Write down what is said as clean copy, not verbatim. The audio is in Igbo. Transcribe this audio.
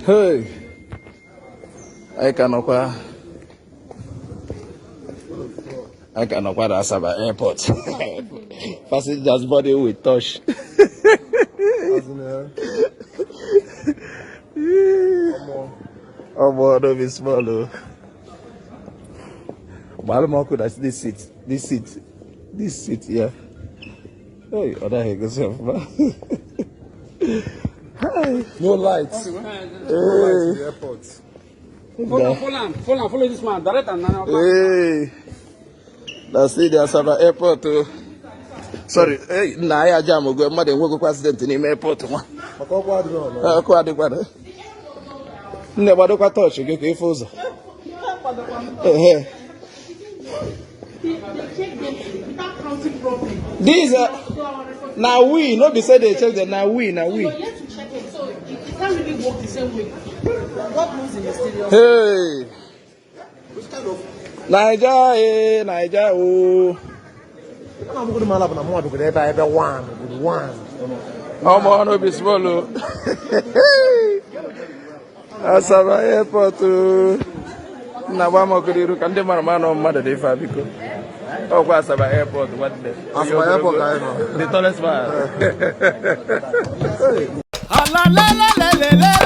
Hey, anyị ka nọkwa, anyị ka nọkwa na Asaba Airport. Passengers boarding with torch. Omo, no be small o. Gbalụ m ọkụ na this seat, this seat, this seat, yeah. Hey, ọ naghị egosi ọfụma. No lights. No lights in the airport. Follow, follow am, follow am, follow this man. Direct am now. Hey, na see the Asaba Airport o. Sorry, hey, nna anyị aja amụgo mmadụ enwegokwa accident n'ime airport nwa. Maka ọkụ adịrọ ọnụ. Ọkụ adịkwana. Nne, gbadokwa tọọchị gị ka ị fụ ụzọ. Ehe. These are na we no be say they check them, na we, na we. You're yet to check it, so it can't really work the same way. God moves in mysterious. Hey. Naija eh, Naija oh. Ana m gụrụ m ala bụ na mụ adụgoro ebe a ebe one gụrụ one. Omo, no be small o. Asaba Airport o. Nna, gba m ọkụ n'iru ka ndị mara ma nọ mmadụ dị ife a, biko. Ọkwa Asaba Airport, nwanne. Asaba Airport ka anyị nọ. The tallest man. Alalelelelele.